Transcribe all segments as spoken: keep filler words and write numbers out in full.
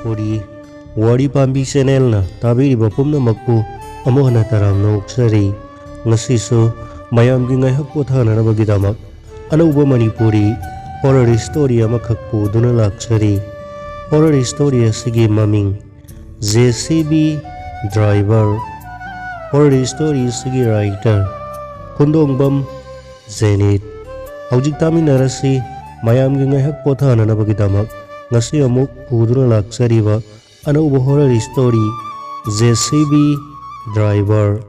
ꯄꯨꯔꯤ ꯋꯥꯔꯤ ꯄꯥꯝꯕꯤ ꯆꯦꯅꯦꯜꯅ ꯇꯥꯕꯤꯔꯤꯕ ꯄꯨꯝꯅꯃꯛꯄꯨ ꯑꯃꯨꯛ ꯍꯟꯅ ꯇꯔꯥꯝꯅ ꯑꯣꯛꯆꯔꯤ꯫ ꯉꯁꯤꯁꯨ ꯃꯌꯥꯝꯒꯤ ꯉꯥꯏꯍꯥꯛ ꯄꯣꯊꯥꯅꯅꯕꯒꯤꯗꯃꯛ ꯑꯅꯧꯕ ꯃꯅꯤꯄꯨꯔꯤ ꯍꯣꯔꯔ ꯁ꯭ꯇꯣꯔꯤ ꯑꯃꯈꯛ ꯄꯨꯗꯨꯅ ꯂꯥꯛꯆꯔꯤ꯫ ꯍꯣꯔꯔ ꯁ꯭ꯇꯣꯔꯤ ꯑꯁꯤꯒꯤ ꯃꯃꯤꯡ J C B driver. Horror story ꯑꯁꯤꯒꯤ ꯔꯥꯏꯇꯔ ꯈꯨꯟꯗꯣꯡꯕꯝ ꯖꯦꯅꯤꯠ꯫ ꯍꯧꯖꯤꯛ ꯇꯥꯃꯤꯟꯅꯔꯁꯤ ꯃꯌꯥꯝꯒꯤ ꯉꯥꯏꯍꯥꯛ ꯄꯣꯊꯥꯅꯅꯕꯒꯤꯗꯃꯛ ꯉꯁꯤ ꯑꯃꯨꯛ ꯄꯨꯗꯨꯅ ꯂꯥꯛꯆꯔꯤꯕ ꯑꯅꯧꯕ horror story J C B driver.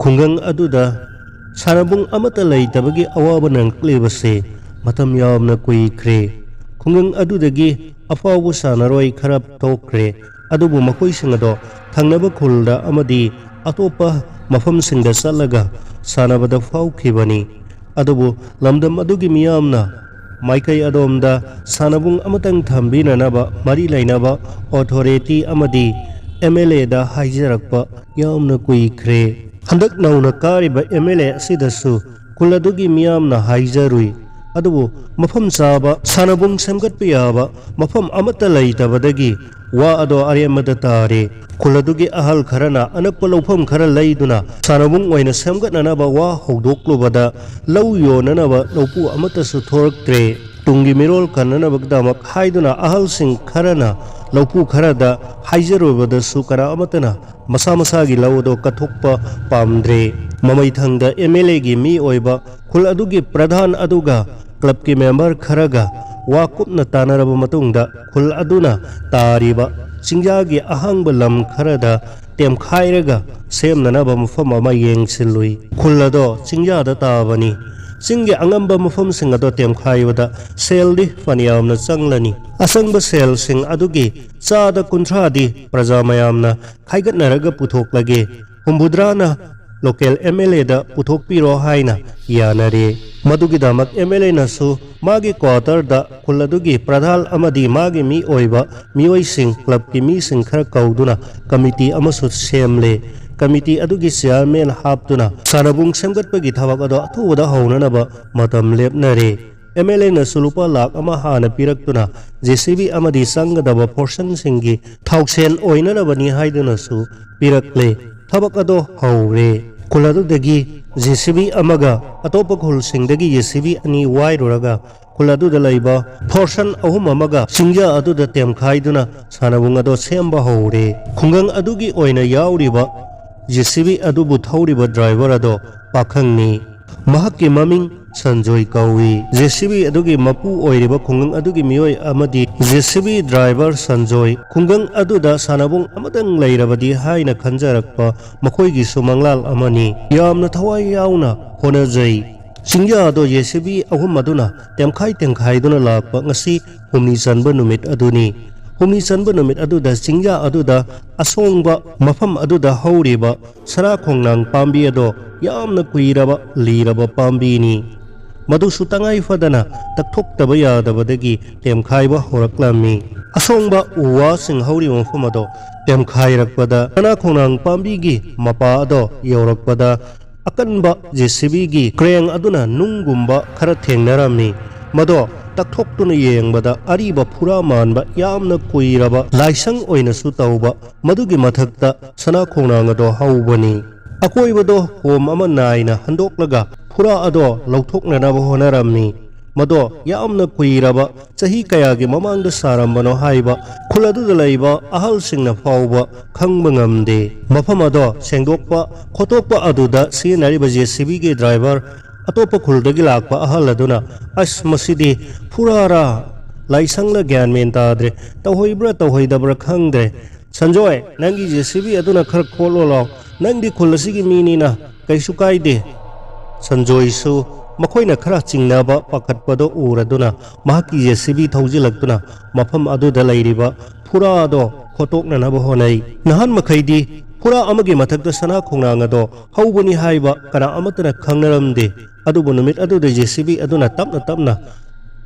ꯈꯨꯡꯒꯪ ꯑꯗꯨꯗ ꯁꯥꯟꯅꯕꯨꯡ ꯑꯃꯠꯇ ꯂꯩꯇꯕꯒꯤ ꯑꯋꯥꯕ ꯅꯪꯂꯛꯂꯤꯕꯁꯦ ꯃꯇꯝ ꯌꯥꯝꯅ ꯀꯨꯏꯈ꯭ꯔꯦ꯫ ꯈꯨꯡꯒꯪ ꯑꯗꯨꯗꯒꯤ ꯑꯐꯥꯎꯕ ꯁꯥꯟꯅꯔꯣꯏ ꯈꯔ ꯊꯣꯛꯈ꯭ꯔꯦ, ꯑꯗꯨꯕꯨ ꯃꯈꯣꯏꯁꯤꯡ ꯑꯗꯣ ꯊꯪꯅꯕ ꯈꯨꯜꯗ ꯑꯃꯗꯤ ꯑꯇꯣꯞꯄ ꯃꯐꯝꯁꯤꯡꯗ ꯆꯠꯂꯒ ꯁꯥꯟꯅꯕꯗ ꯐꯥꯎꯈꯤꯕꯅꯤ꯫ ꯑꯗꯨꯕꯨ ꯂꯝꯗꯝ ꯑꯗꯨꯒꯤ ꯃꯤꯌꯥꯝꯅ ꯃꯥꯏꯀꯩ ꯑꯗꯣꯝꯗ ꯁꯥꯟꯅꯕꯨꯡ ꯑꯃꯇꯪ ꯊꯝꯕꯤꯅꯅꯕ ꯃꯔꯤ ꯂꯩꯅꯕ ꯑꯣꯊꯣꯔꯤꯇꯤ ꯑꯃꯗꯤ ꯑꯦꯝ ꯑꯦꯜ ꯑꯦꯗ ꯍꯥꯏꯖꯔꯛꯄ ꯌꯥꯝꯅ ꯀꯨꯏꯈ꯭ꯔꯦ꯫ ꯍꯟꯗꯛ ꯅꯧꯅ ꯀꯥꯔꯤꯕ ꯑꯦꯝ ꯑꯦꯜ ꯑꯦ ꯑꯁꯤꯗꯁꯨ ꯈꯨꯜ ꯑꯗꯨꯒꯤ ꯃꯤꯌꯥꯝꯅ ꯍꯥꯏꯖꯔꯨꯏ, ꯑꯗꯨꯕꯨ ꯃꯐꯝ ꯆꯥꯕ ꯁꯥꯟꯅꯕꯨꯡ ꯁꯦꯝꯒꯠꯄ ꯌꯥꯕ ꯃꯐꯝ ꯑꯃꯠꯇ ꯂꯩꯇꯕꯗꯒꯤ ꯋꯥ ꯑꯗꯣ ꯑꯔꯦꯝꯕꯗ ꯇꯥꯔꯦ꯫ ꯈꯨꯜ ꯑꯗꯨꯒꯤ ꯑꯍꯜ ꯈꯔꯅ ꯑꯅꯛꯄ ꯂꯧꯐꯝ ꯈꯔ ꯂꯩꯗꯨꯅ ꯁꯥꯟꯅꯕꯨꯡ ꯑꯣꯏꯅ ꯁꯦꯝꯒꯠꯅꯅꯕ ꯋꯥ ꯍꯧꯗꯣꯛꯂꯨꯕꯗ ꯂꯧ ꯌꯣꯟꯅꯅꯕ ꯂꯧꯄꯨ ꯑꯃꯠꯇꯁꯨ ꯊꯣꯔꯛꯇ꯭ꯔꯦ꯫ ꯇꯨꯡꯒꯤ ꯃꯤꯔꯣꯜ ꯀꯟꯅꯅꯕꯒꯤꯗꯃꯛ ꯍꯥꯏꯗꯨꯅ ꯑꯍꯜꯁꯤꯡ ꯈꯔꯅ ꯂꯧꯄꯨ ꯈꯔꯗ ꯍꯥꯏꯖꯔꯨꯕꯗꯁꯨ ꯀꯅꯥ ꯑꯃꯠꯇꯅ ꯃꯁꯥ ꯃꯁꯥꯒꯤ ꯂꯧ ꯑꯗꯣ ꯀꯠꯊꯣꯛꯄ ꯄꯥꯝꯗ꯭ꯔꯦ꯫ ꯃꯃꯩꯊꯪꯗ ꯑꯦꯝ ꯑꯦꯜ ꯑꯦꯒꯤ ꯃꯤ ꯑꯣꯏꯕ ꯈꯨꯜ ꯑꯗꯨꯒꯤ ꯄ꯭ꯔꯙꯥꯟ ꯑꯗꯨꯒ ꯀ꯭ꯂꯕꯀꯤ ꯃꯦꯝꯕꯔ ꯈꯔꯒ ꯋꯥ ꯀꯨꯞꯅ ꯇꯥꯅꯔꯕ ꯃꯇꯨꯡꯗ ꯈꯨꯜ ꯑꯗꯨꯅ ꯇꯥꯔꯤꯕ ꯆꯤꯡꯌꯥꯒꯤ ꯑꯍꯥꯡꯕ ꯂꯝ ꯈꯔꯗ ꯇꯦꯝꯈꯥꯏꯔꯒ ꯁꯦꯝꯅꯅꯕ ꯃꯐꯝ ꯑꯃ ꯌꯦꯡꯁꯤꯜꯂꯨꯏ꯫ ꯈꯨꯜ ꯑꯗꯣ ꯆꯤꯡꯌꯥꯗ ꯇꯥꯕꯅꯤ꯫ ꯆꯤꯡꯒꯤ ꯑꯉꯝꯕ ꯃꯐꯝꯁꯤꯡ ꯑꯗꯣ ꯇꯦꯝꯈꯥꯏꯕꯗ ꯁꯦꯜꯗꯤ ꯐꯅꯌꯥꯝꯅ ꯆꯪꯂꯅꯤ꯫ ꯑꯆꯪꯕ ꯁꯦꯜꯁꯤꯡ ꯑꯗꯨꯒꯤ ꯆꯥꯗ ꯀꯨꯟꯊ꯭ꯔꯥꯗꯤ ꯄ꯭ꯔꯖꯥ ꯃꯌꯥꯝꯅ ꯈꯥꯏꯒꯠꯅꯔꯒ ꯄꯨꯊꯣꯛꯂꯒꯦ, ꯍꯨꯝꯐꯨꯇꯔꯥꯅ ꯂꯣꯀꯦꯜ ꯑꯦꯝ ꯑꯦꯜ ꯑꯦꯗ ꯄꯨꯊꯣꯛꯄꯤꯔꯣ ꯍꯥꯏꯅ ꯌꯥꯅꯔꯦ꯫ ꯃꯗꯨꯒꯤꯗꯃꯛ ꯑꯦꯝ ꯑꯦꯜ ꯑꯦꯅꯁꯨ ꯃꯥꯒꯤ ꯀ꯭ꯋꯥꯇꯔꯗ ꯈꯨꯜ ꯑꯗꯨꯒꯤ ꯄ꯭ꯔꯙꯥꯟ ꯑꯃꯗꯤ ꯃꯥꯒꯤ ꯃꯤ ꯑꯣꯏꯕ ꯃꯤꯑꯣꯏꯁꯤꯡ, ꯀ꯭ꯂꯕꯀꯤ ꯃꯤꯁꯤꯡ ꯈꯔ ꯀꯧꯗꯨꯅ ꯀꯃꯤꯇꯤ ꯑꯃꯁꯨ ꯁꯦꯝꯂꯦ꯫ ꯀꯃꯤꯇꯤ ꯑꯗꯨꯒꯤ ꯆꯤꯌꯥꯔꯃꯦꯟ ꯍꯥꯞꯇꯨꯅ ꯁꯥꯟꯅꯕꯨꯡ ꯁꯦꯝꯒꯠꯄꯒꯤ ꯊꯕꯛ ꯑꯗꯣ ꯑꯊꯨꯕꯗ ꯍꯧꯅꯅꯕ ꯃꯇꯝ ꯂꯦꯞꯅꯔꯦ꯫ ꯑꯦꯝ ꯑꯦꯜ ꯑꯦꯅꯁꯨ ꯂꯨꯄꯥ ꯂꯥꯈ ꯑꯃ ꯍꯥꯟꯅ ꯄꯤꯔꯛꯇꯨꯅ ꯖꯦ ꯁꯤ ꯕꯤ ꯑꯃꯗꯤ ꯆꯪꯒꯗꯕ ꯐꯣꯔꯁꯟꯁꯤꯡꯒꯤ ꯊꯥꯎꯁꯦꯟ ꯑꯣꯏꯅꯅꯕꯅꯤ ꯍꯥꯏꯗꯨꯅꯁꯨ ꯄꯤꯔꯛꯂꯦ꯫ ꯊꯕꯛ ꯑꯗꯣ ꯍꯧꯔꯦ꯫ ꯈꯨꯜ ꯑꯗꯨꯗꯒꯤ ꯖꯦ ꯁꯤ ꯕꯤ ꯑꯃꯒ ꯑꯇꯣꯞꯄ ꯈꯨꯜꯁꯤꯡꯗꯒꯤ ꯖꯦ ꯁꯤ ꯕꯤ ꯑꯅꯤ ꯋꯥꯏꯔꯨꯔꯒ ꯈꯨꯜ ꯑꯗꯨꯗ ꯂꯩꯕ ꯐꯣꯔꯁꯟ ꯑꯍꯨꯝ ꯑꯃꯒ ꯆꯤꯡꯌꯥ ꯑꯗꯨꯗ ꯇꯦꯝꯈꯥꯏꯗꯨꯅ ꯁꯥꯟꯅꯕꯨꯡ ꯑꯗꯣ ꯁꯦꯝꯕ ꯍꯧꯔꯦ꯫ ꯈꯨꯡꯒꯪ ꯑꯗꯨꯒꯤ ꯑꯣꯏꯅ ꯌꯥꯎꯔꯤꯕ ꯖꯦ ꯁꯤ ꯕꯤ ꯑꯗꯨꯕꯨ ꯊꯧꯔꯤꯕ ꯗ꯭ꯔꯥꯏꯚꯔ ꯑꯗꯣ ꯄꯥꯈꯪꯅꯤ꯫ ꯃꯍꯥꯛꯀꯤ ꯃꯃꯤꯡ ꯁꯟꯖꯣꯏ ꯀꯧꯏ꯫ ꯖꯦ ꯁꯤ ꯕꯤ ꯑꯗꯨꯒꯤ ꯃꯄꯨ ꯑꯣꯏꯔꯤꯕ ꯈꯨꯡꯒꯪ ꯑꯗꯨꯒꯤ ꯃꯤꯑꯣꯏ ꯑꯃꯗꯤ J C B driver Sanjoy ꯈꯨꯡꯒꯪ ꯑꯗꯨꯗ ꯁꯥꯟꯅꯕꯨꯡ ꯑꯃꯇꯪ ꯂꯩꯔꯕꯗꯤ ꯍꯥꯏꯅ ꯈꯟꯖꯔꯛꯄ ꯃꯈꯣꯏꯒꯤꯁꯨ ꯃꯪꯂꯥꯜ ꯑꯃꯅꯤ꯫ ꯌꯥꯝꯅ ꯊꯋꯥꯏ ꯌꯥꯎꯅ ꯍꯣꯠꯅꯖꯩ꯫ ꯆꯤꯡꯌꯥ ꯑꯗꯣ ꯖꯦ ꯁꯤ ꯕꯤ ꯑꯍꯨꯝ ꯑꯗꯨꯅ ꯇꯦꯝꯈꯥꯏ ꯇꯦꯝꯈꯥꯏꯗꯨꯅ ꯂꯥꯛꯄ ꯉꯁꯤ ꯍꯨꯝꯅꯤ ꯆꯟꯕ ꯅꯨꯃꯤꯠ ꯑꯗꯨꯅꯤ꯫ ꯍꯨꯝꯅꯤ ꯆꯟꯕ ꯅꯨꯃꯤꯠ ꯑꯗꯨꯗ ꯆꯤꯡꯌꯥ ꯑꯗꯨꯗ ꯑꯁꯣꯡꯕ ꯃꯐꯝ ꯑꯗꯨꯗ ꯍꯧꯔꯤꯕ ꯁꯅꯥ ꯈꯣꯡꯅꯥꯡ ꯄꯥꯝꯕꯤ ꯑꯗꯣ ꯌꯥꯝꯅ ꯀꯨꯏꯔꯕ ꯂꯤꯔꯕ ꯄꯥꯝꯕꯤꯅꯤ꯫ ꯃꯗꯨꯁꯨ ꯇꯉꯥꯏ ꯐꯗꯅ ꯇꯛꯊꯣꯛꯇꯕ ꯌꯥꯗꯕꯗꯒꯤ ꯇꯦꯝꯈꯥꯏꯕ ꯍꯧꯔꯛꯂꯝꯃꯤ꯫ ꯑꯁꯣꯡꯕ ꯎ ꯋꯥꯁꯤꯡ ꯍꯧꯔꯤꯕ ꯃꯐꯝ ꯑꯗꯣ ꯇꯦꯝꯈꯥꯏꯔꯛꯄꯗ ꯁꯅꯥ ꯈꯣꯡꯅꯥꯡ ꯄꯥꯝꯕꯤꯒꯤ ꯃꯄꯥ ꯑꯗꯣ ꯌꯧꯔꯛꯄꯗ ꯑꯀꯟꯕ ꯖꯦ ꯁꯤ ꯕꯤꯒꯤ ꯀ꯭ꯔꯦꯡ ꯑꯗꯨꯅ ꯅꯨꯡꯒꯨꯝꯕ ꯈꯔ ꯊꯦꯡꯅꯔꯝꯃꯤ꯫ ꯃꯗꯣ ꯇꯛꯊꯣꯛꯇꯨꯅ ꯌꯦꯡꯕꯗ ꯑꯔꯤꯕ ꯐꯨꯔꯥ ꯃꯥꯟꯕ ꯌꯥꯝꯅ ꯀꯨꯏꯔꯕ ꯂꯥꯏꯁꯪ ꯑꯣꯏꯅꯁꯨ ꯇꯧꯕ ꯃꯗꯨꯒꯤ ꯃꯊꯛꯇ ꯁꯅꯥ ꯈꯣꯡꯅꯥꯡ ꯑꯗꯣ ꯍꯧꯕꯅꯤ꯫ ꯑꯀꯣꯏꯕꯗꯣ ꯀꯣꯝ ꯑꯃ ꯅꯥꯏꯅ ꯍꯟꯗꯣꯛꯂꯒ ꯐꯨꯔꯥ ꯑꯗꯣ ꯂꯧꯊꯣꯛꯅꯅꯕ ꯍꯣꯠꯅꯔꯝꯃꯤ꯫ ꯃꯗꯣ ꯌꯥꯝꯅ ꯀꯨꯏꯔꯕ, ꯆꯍꯤ ꯀꯌꯥꯒꯤ ꯃꯃꯥꯡꯗ ꯁꯥꯔꯝꯕꯅꯣ ꯍꯥꯏꯕ ꯈꯨꯜ ꯑꯗꯨꯗ ꯂꯩꯕ ꯑꯍꯜꯁꯤꯡꯅ ꯐꯥꯎꯕ ꯈꯪꯕ ꯉꯝꯗꯦ꯫ ꯃꯐꯝ ꯑꯗꯣ ꯁꯦꯡꯗꯣꯛꯄ ꯈꯣꯠꯇꯣꯛꯄ ꯑꯗꯨꯗ ꯁꯤꯖꯤꯟꯅꯔꯤꯕ ꯖꯦ ꯁꯤ ꯕꯤꯒꯤ ꯗ꯭ꯔꯥꯏꯚꯔ ꯑꯇꯣꯞꯄ ꯈꯨꯜꯗꯒꯤ ꯂꯥꯛꯄ ꯑꯍꯜ ꯑꯗꯨꯅ, "ꯑꯁ, ꯃꯁꯤꯗꯤ ꯐꯨꯔꯥꯔꯥ ꯂꯥꯏꯁꯪꯂ ꯒ꯭ꯌꯥꯟ ꯃꯦꯟ ꯇꯥꯗ꯭ꯔꯦ, ꯇꯧꯍꯩꯕ꯭ꯔꯥ ꯇꯧꯍꯩꯗꯕ꯭ꯔꯥ ꯈꯪꯗ꯭ꯔꯦ꯫ ꯁꯟꯖꯣꯏ, ꯅꯪꯒꯤ ꯖꯦ ꯁꯤ ꯕꯤ ꯑꯗꯨꯅ ꯈꯔ ꯈꯣꯠꯂꯣ ꯂꯥꯎ, ꯅꯪꯗꯤ ꯈꯨꯜ ꯑꯁꯤꯒꯤ ꯃꯤꯅꯤꯅ ꯀꯩꯁꯨ ꯀꯥꯏꯗꯦ꯫" ꯁꯟꯖꯣꯏꯁꯨ ꯃꯈꯣꯏꯅ ꯈꯔ ꯆꯤꯡꯅꯕ ꯄꯥꯈꯠꯄꯗꯣ ꯎꯔꯗꯨꯅ ꯃꯍꯥꯛꯀꯤ ꯖꯦ ꯁꯤ ꯕꯤ ꯊꯧꯖꯤꯜꯂꯛꯇꯨꯅ ꯃꯐꯝ ꯑꯗꯨꯗ ꯂꯩꯔꯤꯕ ꯐꯨꯔꯥ ꯑꯗꯣ ꯈꯣꯠꯇꯣꯛꯅꯅꯕ ꯍꯣꯠꯅꯩ꯫ ꯅꯍꯥꯟ ꯃꯈꯩꯗꯤ ꯐꯨꯔꯥ ꯑꯃꯒꯤ ꯃꯊꯛꯇ ꯁꯅꯥ ꯈꯣꯡꯅꯥꯡ ꯑꯗꯣ ꯍꯧꯕꯅꯤ ꯍꯥꯏꯕ ꯀꯅꯥ ꯑꯃꯠꯇꯅ ꯈꯪꯅꯔꯝꯗꯦ꯫ ꯑꯗꯨꯕꯨ ꯅꯨꯃꯤꯠ ꯑꯗꯨꯗ ꯖꯦ ꯁꯤ ꯕꯤ ꯑꯗꯨꯅ ꯇꯞꯅ ꯇꯞꯅ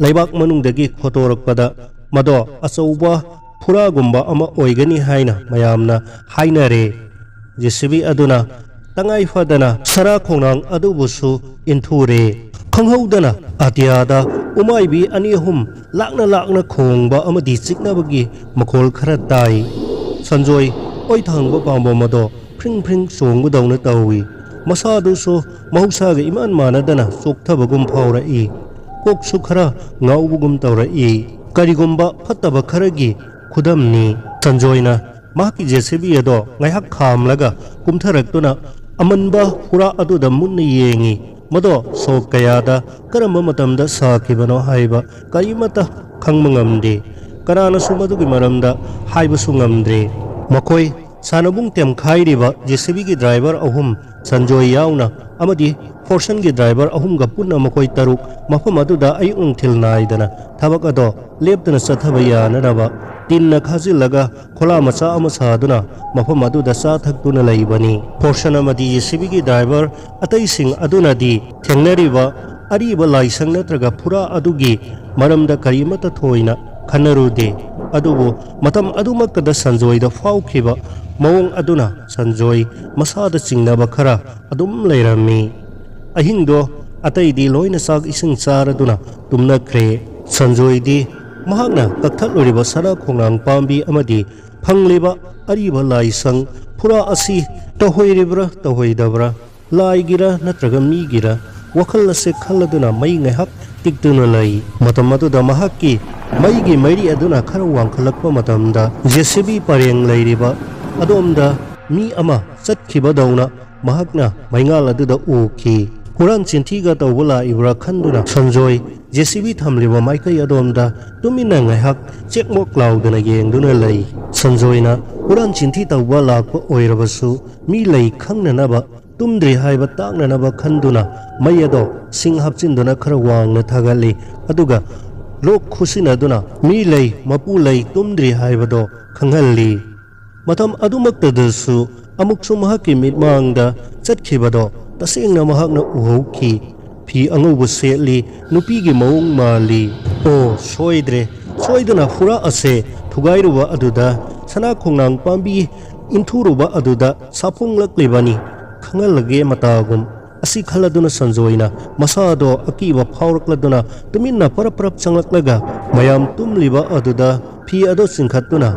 ꯂꯩꯕꯥꯛ ꯃꯅꯨꯡꯗꯒꯤ ꯈꯣꯠꯇꯣꯔꯛꯄꯗ ꯃꯗꯣ ꯑꯆꯧꯕ ꯐꯨꯔꯥꯒꯨꯝꯕ ꯑꯃ ꯑꯣꯏꯒꯅꯤ ꯍꯥꯏꯅ ꯃꯌꯥꯝꯅ ꯍꯥꯏꯅꯔꯦ꯫ ꯖꯦ ꯁꯤ ꯕꯤ ꯑꯗꯨꯅ ꯇꯉꯥꯏ ꯐꯗꯅ ꯁꯅꯥ ꯈꯣꯡꯅꯥꯡ ꯑꯗꯨꯕꯨꯁꯨ ꯏꯟꯊꯨꯔꯦ꯫ ꯈꯪꯍꯧꯗꯅ ꯑꯇꯤꯌꯥꯗ ꯎꯃꯥꯏꯕꯤ ꯑꯅꯤ ꯑꯍꯨꯝ ꯂꯥꯛꯅ ꯂꯥꯛꯅ ꯈꯣꯡꯕ ꯑꯃꯗꯤ ꯆꯤꯛꯅꯕꯒꯤ ꯃꯈꯣꯜ ꯈꯔ ꯇꯥꯏ꯫ ꯁꯟꯖꯣꯏ ꯑꯣꯏ ꯊꯪꯕ ꯄꯥꯝꯕꯣꯝ ꯑꯗꯣ ꯐ꯭ꯔꯤꯡ ꯐ꯭ꯔꯤꯡ ꯆꯣꯡꯕꯗꯧꯅ ꯇꯧꯏ꯫ ꯃꯁꯥꯗꯨꯁꯨ ꯃꯍꯧꯁꯥꯒ ꯏꯃꯥꯟ ꯃꯥꯟꯅꯗꯅ ꯆꯣꯛꯊꯕꯒꯨꯝ ꯐꯥꯎꯔꯛꯏ꯫ ꯀꯣꯛꯁꯨ ꯈꯔ ꯉꯥꯎꯕꯒꯨꯝ ꯇꯧꯔꯛꯏ꯫ ꯀꯔꯤꯒꯨꯝꯕ ꯐꯠꯇꯕ ꯈꯔꯒꯤ ꯈꯨꯗꯝꯅꯤ꯫ ꯁꯟꯖꯣꯏꯅ ꯃꯍꯥꯛꯀꯤ ꯖꯦ ꯁꯤ ꯕꯤ ꯑꯗꯣ ꯉꯥꯏꯍꯥꯛ ꯈꯥꯝꯂꯒ ꯀꯨꯝꯊꯔꯛꯇꯨꯅ ꯑꯃꯟꯕ ꯐꯨꯔꯥ ꯑꯗꯨꯗ ꯃꯨꯟꯅ ꯌꯦꯡꯏ꯫ ꯃꯗꯣ ꯁꯣꯛ ꯀꯌꯥꯗ ꯀꯔꯝꯕ ꯃꯇꯝꯗ ꯁꯥꯈꯤꯕꯅꯣ ꯍꯥꯏꯕ ꯀꯔꯤꯃꯠꯇ ꯈꯪꯕ ꯉꯝꯗꯦ꯫ ꯀꯅꯥꯅꯁꯨ ꯃꯗꯨꯒꯤ ꯃꯔꯝꯗ ꯍꯥꯏꯕꯁꯨ ꯉꯝꯗ꯭ꯔꯦ꯫ ꯃꯈꯣꯏ ꯁꯥꯟꯅꯕꯨꯡ ꯇꯦꯝꯈꯥꯏꯔꯤꯕ ꯖꯦ ꯁꯤ ꯕꯤꯒꯤ ꯗ꯭ꯔꯥꯏꯚꯔ ꯑꯍꯨꯝ, ꯁꯟꯖꯣꯏ ꯌꯥꯎꯅ, ꯑꯃꯗꯤ ꯐꯣꯔꯁꯟꯒꯤ ꯗ꯭ꯔꯥꯏꯚꯔ ꯑꯍꯨꯝꯒ ꯄꯨꯟꯅ ꯃꯈꯣꯏ ꯇꯔꯨꯛ ꯃꯐꯝ ꯑꯗꯨꯗ ꯑꯌꯨꯛ ꯅꯨꯡꯊꯤꯜ ꯅꯥꯏꯗꯅ ꯊꯕꯛ ꯑꯗꯣ ꯂꯦꯞꯇꯅ ꯆꯠꯊꯕ ꯌꯥꯅꯅꯕ ꯇꯤꯟꯅ ꯈꯥꯖꯤꯜꯂꯒ ꯈꯣꯂꯥ ꯃꯆꯥ ꯑꯃ ꯁꯥꯗꯨꯅ ꯃꯐꯝ ꯑꯗꯨꯗ ꯆꯥ ꯊꯛꯇꯨꯅ ꯂꯩꯕꯅꯤ꯫ ꯐꯣꯔꯁꯟ ꯑꯃꯗꯤ ꯖꯦ ꯁꯤ ꯕꯤꯒꯤ ꯗ꯭ꯔꯥꯏꯚꯔ ꯑꯇꯩꯁꯤꯡ ꯑꯗꯨꯅꯗꯤ ꯊꯦꯡꯅꯔꯤꯕ ꯑꯔꯤꯕ ꯂꯥꯏꯁꯪ ꯅꯠꯇ꯭ꯔꯒ ꯐꯨꯔꯥ ꯑꯗꯨꯒꯤ ꯃꯔꯝꯗ ꯀꯔꯤꯃꯠꯇ ꯊꯣꯏꯅ ꯈꯟꯅꯔꯨꯗꯦ꯫ ꯑꯗꯨꯕꯨ ꯃꯇꯝ ꯑꯗꯨꯃꯛꯇꯗ ꯁꯟꯖꯣꯏꯗ ꯐꯥꯎꯈꯤꯕ ꯃꯑꯣꯡ ꯑꯗꯨꯅ ꯁꯟꯖꯣꯏ ꯃꯁꯥꯗ ꯆꯤꯡꯅꯕ ꯈꯔ ꯑꯗꯨꯝ ꯂꯩꯔꯝꯃꯤ꯫ ꯑꯍꯤꯡꯗꯣ ꯑꯇꯩꯗꯤ ꯂꯣꯏꯅ ꯆꯥꯛ ꯏꯁꯤꯡ ꯆꯥꯔꯗꯨꯅ ꯇꯨꯝꯅꯈ꯭ꯔꯦ꯫ ꯁꯟꯖꯣꯏꯗꯤ ꯃꯍꯥꯛꯅ ꯀꯛꯊꯠꯂꯨꯔꯤꯕ ꯁꯅꯥ ꯈꯣꯡꯅꯥꯡ ꯄꯥꯝꯕꯤ ꯑꯃꯗꯤ ꯐꯪꯂꯤꯕ ꯑꯔꯤꯕ ꯂꯥꯏꯁꯪ ꯐꯨꯔꯥ ꯑꯁꯤ ꯇꯧꯍꯣꯏꯔꯤꯕ꯭ꯔꯥ ꯇꯧꯍꯣꯏꯗꯕ꯭ꯔꯥ, ꯂꯥꯏꯒꯤꯔ ꯅꯠꯇ꯭ꯔꯒ ꯃꯤꯒꯤꯔ, ꯋꯥꯈꯜ ꯑꯁꯦ ꯈꯜꯂꯗꯨꯅ ꯃꯩ ꯉꯥꯏꯍꯥꯛ ꯇꯤꯛꯇꯨꯅ ꯂꯩ꯫ ꯃꯇꯝ ꯑꯗꯨꯗ ꯃꯍꯥꯛꯀꯤ ꯃꯩꯒꯤ ꯃꯩꯔꯤ ꯑꯗꯨꯅ ꯈꯔ ꯋꯥꯡꯈꯠꯂꯛꯄ ꯃꯇꯝꯗ ꯖꯦ ꯁꯤ ꯕꯤ ꯄꯔꯦꯡ ꯂꯩꯔꯤꯕ ꯑꯗꯣꯝꯗ ꯃꯤ ꯑꯃ ꯆꯠꯈꯤꯕꯗꯧꯅ ꯃꯍꯥꯛꯅ ꯃꯩꯉꯥꯜ ꯑꯗꯨꯗ ꯎꯈꯤ꯫ ꯍꯨꯔꯥꯟ ꯆꯤꯟꯊꯤꯒ ꯇꯧꯕ ꯂꯥꯛꯏꯕ꯭ꯔꯥ ꯈꯟꯗꯨꯅ ꯁꯟꯖꯣꯏ ꯖꯦ ꯁꯤ ꯕꯤ ꯊꯝꯂꯤꯕ ꯃꯥꯏꯀꯩ ꯑꯗꯣꯝꯗ ꯇꯨꯃꯤꯟꯅ ꯉꯥꯏꯍꯥꯛ ꯆꯦꯛꯃꯣꯛ ꯂꯥꯎꯗꯅ ꯌꯦꯡꯗꯨꯅ ꯂꯩ꯫ ꯁꯟꯖꯣꯏꯅ ꯍꯨꯔꯥꯟ ꯆꯤꯟꯊꯤ ꯇꯧꯕ ꯂꯥꯛꯄ ꯑꯣꯏꯔꯕꯁꯨ ꯃꯤ ꯂꯩ ꯈꯪꯅꯅꯕ, ꯇꯨꯝꯗ꯭ꯔꯤ ꯍꯥꯏꯕ ꯇꯥꯛꯅꯅꯕ ꯈꯟꯗꯨꯅ ꯃꯩ ꯑꯗꯣ ꯁꯤꯡ ꯍꯥꯞꯆꯤꯟꯗꯨꯅ ꯈꯔ ꯋꯥꯡꯅ ꯊꯥꯒꯠꯂꯤ꯫ ꯑꯗꯨꯒ ꯂꯣꯛ ꯈꯨꯁꯤꯟꯅꯗꯨꯅ ꯃꯤ ꯂꯩ, ꯃꯄꯨ ꯂꯩ, ꯇꯨꯝꯗ꯭ꯔꯤ ꯍꯥꯏꯕꯗꯣ ꯈꯪꯍꯜꯂꯤ꯫ ꯃꯇꯝ ꯑꯗꯨꯃꯛꯇꯗꯁꯨ ꯑꯃꯨꯛꯁꯨ ꯃꯍꯥꯛꯀꯤ ꯃꯤꯠꯃꯥꯡꯗ ꯆꯠꯈꯤꯕꯗꯣ ꯇꯁꯦꯡꯅ ꯃꯍꯥꯛꯅ ꯎꯍꯧꯈꯤ꯫ ꯐꯤ ꯑꯉꯧꯕ ꯁꯦꯠꯂꯤ, ꯅꯨꯄꯤꯒꯤ ꯃꯑꯣꯡ ꯃꯥꯜꯂꯤ꯫ ꯑꯣ, ꯁꯣꯏꯗ꯭ꯔꯦ, ꯁꯣꯏꯗꯅ ꯐꯨꯔꯥ ꯑꯁꯦ ꯊꯨꯒꯥꯏꯔꯨꯕ ꯑꯗꯨꯗ, ꯁꯅꯥ ꯈꯣꯡꯅꯥꯡ ꯄꯥꯝꯕꯤ ꯏꯟꯊꯨꯔꯨꯕ ꯑꯗꯨꯗ ꯁꯥꯐꯣꯡꯂꯛꯂꯤꯕꯅꯤ꯫ ꯈꯪꯍꯜꯂꯒꯦ ꯃꯇꯥꯒꯨꯝ꯫ ꯑꯁꯤ ꯈꯜꯂꯗꯨꯅ ꯁꯟꯖꯣꯏꯅ ꯃꯁꯥꯗꯣ ꯑꯀꯤꯕ ꯐꯥꯎꯔꯛꯂꯗꯨꯅ ꯇꯨꯃꯤꯟꯅ ꯄꯔꯞ ꯄꯔꯞ ꯆꯪꯂꯛꯂꯒ ꯃꯌꯥꯝ ꯇꯨꯝꯂꯤꯕ ꯑꯗꯨꯗ ꯐꯤ ꯑꯗꯣ ꯆꯤꯡꯈꯠꯇꯨꯅ